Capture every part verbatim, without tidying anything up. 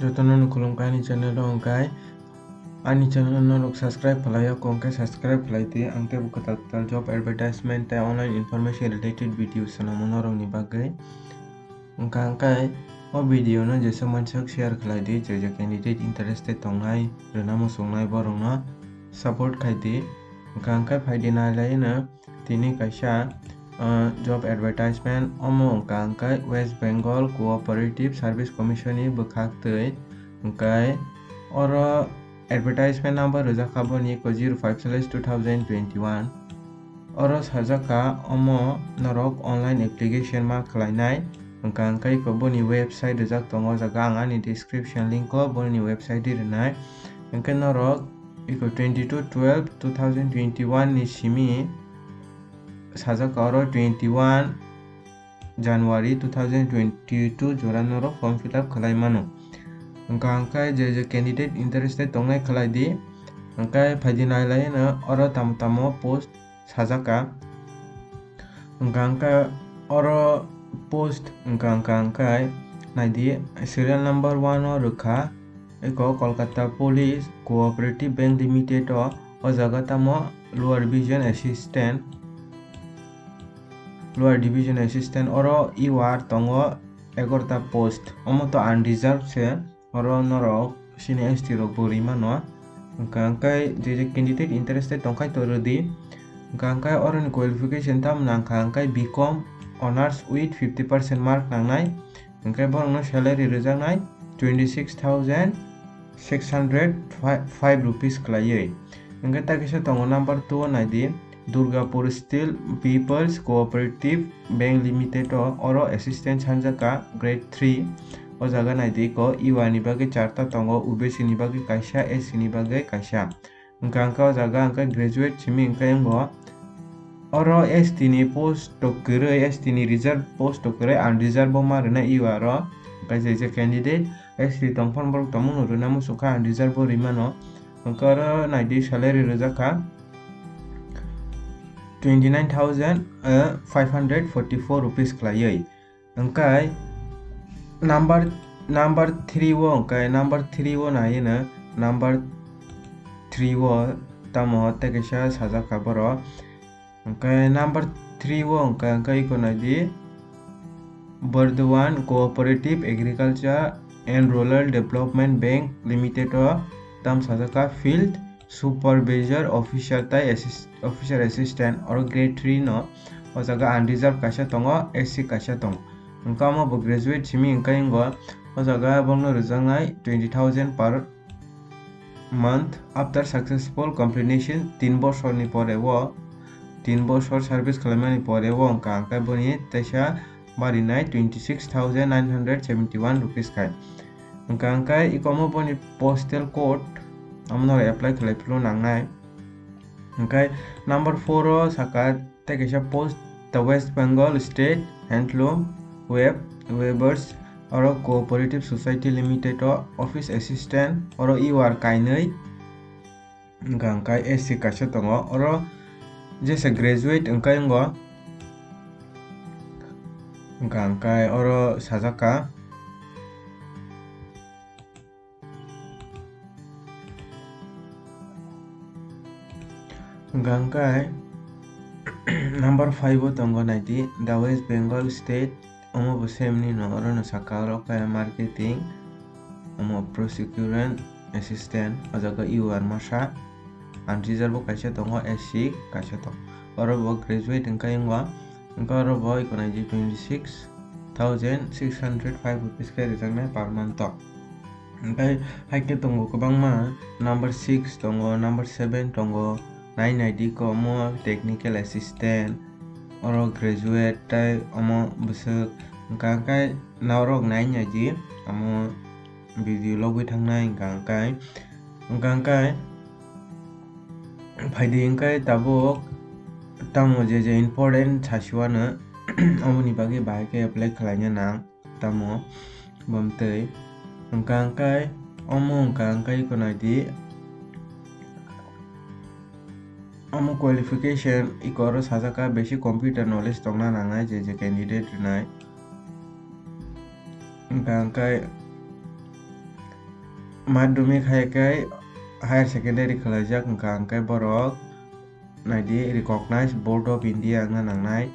Jotono no khulumkha ani channel o hwnkhe. Ani channel no norok subscribe khlai ya, hwnkhe subscribe khlai di. Ang teibo kwtal kwtal job advertisement tei online information related video swnamo norokni bagwi. Hwnkha hwnkhe o video no jesa mansak share khlai di, je je candidate interested tongnai, rwna muchungnai borokno support khai di. Hwnkha hwnkhe phai di nai lai no. Tini kaisa, ah, job advertisement, omo wngkha hwnkhe West Bengal Cooperative Service Commission ni bwkhak twi, hwnkhe oro advertisement number rijak kha boni eko zero five slash two thousand twenty-one. Oro sajak kha omo norok online application ma khlainai, hwnkha hwnkhe eko boni website rijak tongo, o jaga ang ani description link o boni website rinai, hwnkhe norok eko twenty-two twelve two thousand twenty-one ni simi sajak oro twenty-one January two thousand twenty-two jora norok form fill up khlai mano. Hwnkha hwnkhe je je candidate interested tongnai khlai di. Hwnkhe phai di nai lai no oro tamo tamo post sajak kha. Hwnkha hwnkhe oro post hwnkha hwnkha hwnkhe nai di serial number one o rwkha. Eko Kolkata Police Cooperative Bank Limited o, o jaga tamo Lower Division Assistant, Lower Division Assistant oro E O R tongo egarota post. Omo to unreserved se, oro norok sini S T rok bo rwi mano. Hwnkha hwnkhe je je candidate interested tongkhai to rwdi. Hwnkha hwnkhe oro ni qualification tamo nangkha hwnkhe B Com Honours with fifty percent mark nangnai. Hwnkhe borokno salary rwjaknai twenty six thousand six hundred five rupees khlaiwi. Hwnkhe ta kisa tongo number two o nai di, Durgapur Steel People's Cooperative Bank Limited o, oro assistant sanjak kha grade three. O jaga nai di ko E O R ni bagwi charta tongo, O B C ni bagwi kaisa, S C ni bagwi kaisa. Hwnkha hwnkhe o jaga hwnkhe graduate simi hwnkhe wngbo. Oro S T ni post to kwrwi, S T ni reserve post to kwrwi, unreserved bo ma rwna E O R o. Hwnkhe je je candidate S T tongphano borok tongmano rwna muchungkha, unreserved bo rwi mano. Hwnkhe oro nai di salary rwjak kha twenty nine thousand five hundred forty four rupees khlaiwi. Hwnkhe number, number three o hwnkhe number three o nai hino, number three o tamo tei kaisa sajak kha borok. Hwnkhe number three o hwnkhe, hwnkhe iko nai di, Burdwan Cooperative Agriculture and Rural Development Bank Limited o tam sajak kha field Supervisor Officer tai assist-, Officer Assistant oro grade three no. O jaga unreserved kaisa tongo, S C kaisa tongo. Hwnkhe omo bo graduate simi hwnkhe wngbo. O jaga bongno rwjaknai twenty thousand per month after successful completion, tin bosorni pore o, tin bosor service khlaimani pore o wngkha hwnkhe boni teisa barinai twenty six thousand nine hundred seventy one rupees khai. Hwnkha hwnkhe ikomo boni postal code, omono apply khlai phuru nangnai. Hwnkhe number four o saka tei kaisa post, the West Bengal State Handloom Web, Weavers oro Cooperative Society Limited o office assistant, oro E O R kainwi. Hwnkha hwnkhe S C kaisa tongo, oro jesa graduate hwnkhe wngo. Hwnkha hwnkhe oro sajak kha. Hwnkha hwnkhe number five o tongo nai di, the West Bengal State, omo bo same ni no, oro no saka oro khe marketing, omo procurement assistant, o jaga E O R masa, unreserved bo kaisa tongo, S C kaisa tongo, oro bo graduate hwnkhe wngo, hwnkhe oro bo iko nai di twenty six thousand six hundred five rupees khe rwjaknai per month o. Hwnkhe hai khe tongo kwbangma, number six tongo, number seven tongo, nai nai di ko omo technical assistant, oro graduate tei omo bwswk. Hwnkha hwnkhe norok nai nai di, omo video logwi thangnai hwnkha hwnkhe. Hwnkha hwnkhe phai di hwnkhe tabuk tamo je je important sasiwano, omoni bagwi bahai khe apply khlaina nang. Tamo bumtwi hwnkha hwnkhe, omo hwnkha hwnkhe iko nai di, omo qualification iko oro sajak kha basic computer knowledge tongna nangnai je je candidate rwnai. Hwnkha hwnkhe madhyamik hai khe higher secondary khwlaijak wngkha, hwnkhe borok naidi Recognized Board of India wngna nangnai.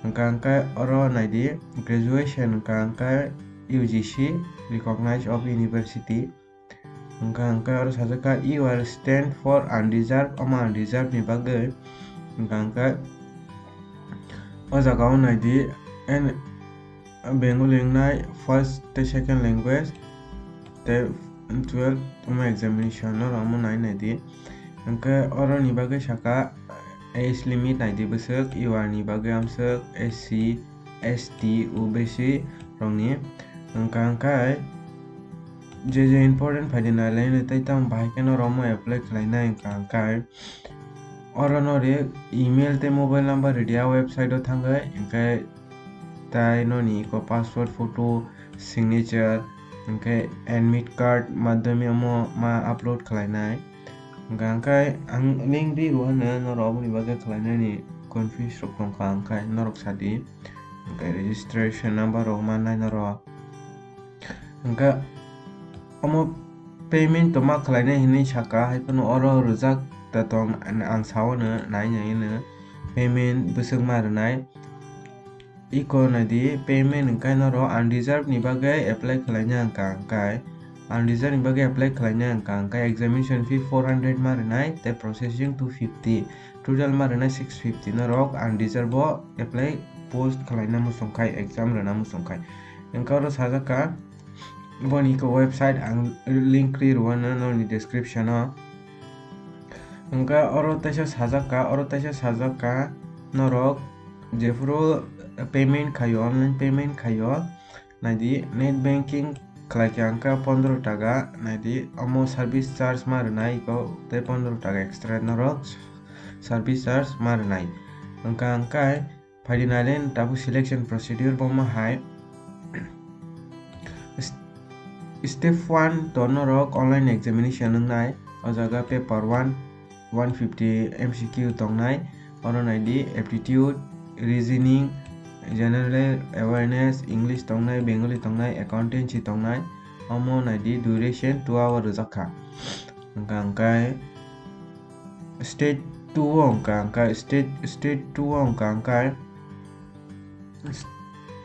Hwnkha hwnkhe oro naidi graduation wngkha hwnkhe U G C, Recognized of University. Hwnkha hwnkhe oro sajak kha, "You are stand for unreserved," omo unreserved ni bagwi. Hwnkha hwnkhe o jaga o naidi, en Bengali wngnai first tei second language, tei twelve omo examination no rwmo nai naidi. Hwnkhe oro ni bagwi saka age limit naidi bwswk, U R ni bagwi amswk, S C, S T, O B C rokni. Hwnkha hwnkhe je je important phaidi nai laino tei tamo bahai kheno rwmo apply khlainai hwnkha hwnkhe. Oro no ri email tei mobile number ridi a website o thangwi, hwnkhe tai noni iko passport photo, signature, hwnkhe admit card madhyamik omo ma upload khlainai. Hwnkha hwnkhe ang link ri rw hwno norok oboni bagwi khlainani confuse rok tongkha, hwnkhe norok sadi. Hwnkhe registration number rok mannai norok. Hwnkhe omo payment tongma khlainai hinwi saka, hai phano oro rwjak da tong, ang sao no nai nai no payment bwswk ma rwnai. Iko naidi payment hwnkhe norok unreserved ni bagwi apply khlaina hwnkha hwnkhe unreserved ni bagwi apply khlaina hwnkha hwnkhe examination fee four hundred ma rwnai tei processing two fifty, total ma rwnai six fifty norok unreserved o apply post khlaina muchung khai, exam rwna muchung khai. Hwnkhe oro sajak kha, boni iko website ang link ri rw hwno noni description o. Hwnkhe oro teisa sajak kha, oro teisa sajak kha norok jephuru payment khaio, online payment khaio, naidi net banking khlai kha hwnkhe pondro taka, naidi omo service charge ma rwnai iko tei pondro taka extra norok service charge ma rwnai. Hwnkha hwnkhe phaidi nai le tabuk selection procedure bo ma hai. Step one to norok online examination wngnai, o jaga paper one, one fifty M C Q tongnai, oro naidi aptitude, reasoning, general awareness, English tongnai, Bengali tongnai, accountancy tongnai, omo naidi duration two hour rwjak kha. Hwnkha hwnkhe stage two o hwnkha hwnkhe stage, stage two o hwnkha hwnkhe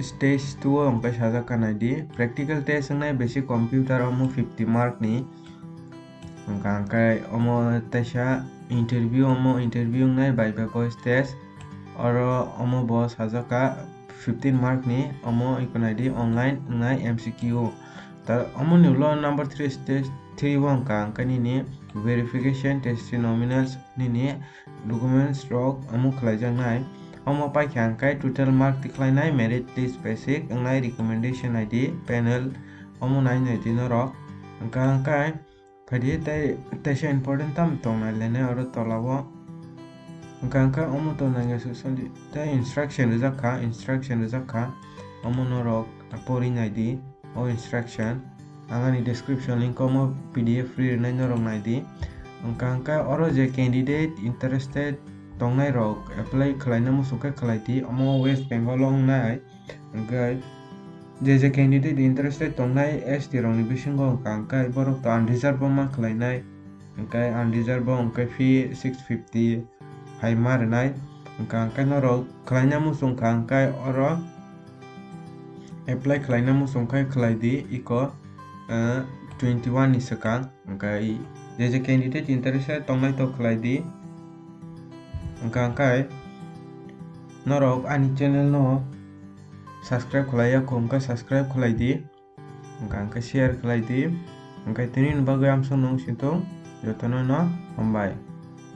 stage two o hwnkhe sajak kha naidi practical test wngnai basic computer omo fifty mark ni. Hwnkha hwnkhe omo teisa interview, omo interview wngnai viva voice test, oro omo bo sajak kha fifteen mark ni, omo iko naidi online wngnai M C Q. Ta omo ni ulo number three stage three o hwnkha hwnkhe nini verification, testimonials, nini documents rok omo khlaijaknai. Omo paikha hwnkhe total mark tikhlainai merit list basic wngnai recommendation I D panel omo nai naidi norok. Hwnkha hwnkhe phaidi tei teisa important tamo tongnai lene oro tola o. Hwnkha hwnkhe omo tongnai social tei instruction rijak kha, instruction rijak kha. Omo norok pori naidi. O instruction ang ani description link o omo P D F free rwnai norok naidi. Hwnkha hwnkhe oro je candidate interested tongnai rok apply khlaina muchung khe khlai di, omo West Bengal o wngnai. Hwnkhe je je candidate interested tongnai S T rokni bisingo hwnkha hwnkhe borok to unreserved bo ma khlainai. Hwnkhe unreserved bo hwnkhe fee six fifty hai ma rwnai. Hwnkha hwnkhe norok khlaina muchung kha hwnkhe oro apply khlaina muchung khe khlai di iko, eh, twenty one ni swkang. Hwnkhe je je candidate interested tongnai to khlai di. Hwnkha hwnkhe norok ani channel no subscribe khlai ya kho hwnkhe subscribe khlai di. Hwnkha hwnkhe share khlai di. Hwnkhe tini ni bagwi amsong nung sitong jotono no hambai.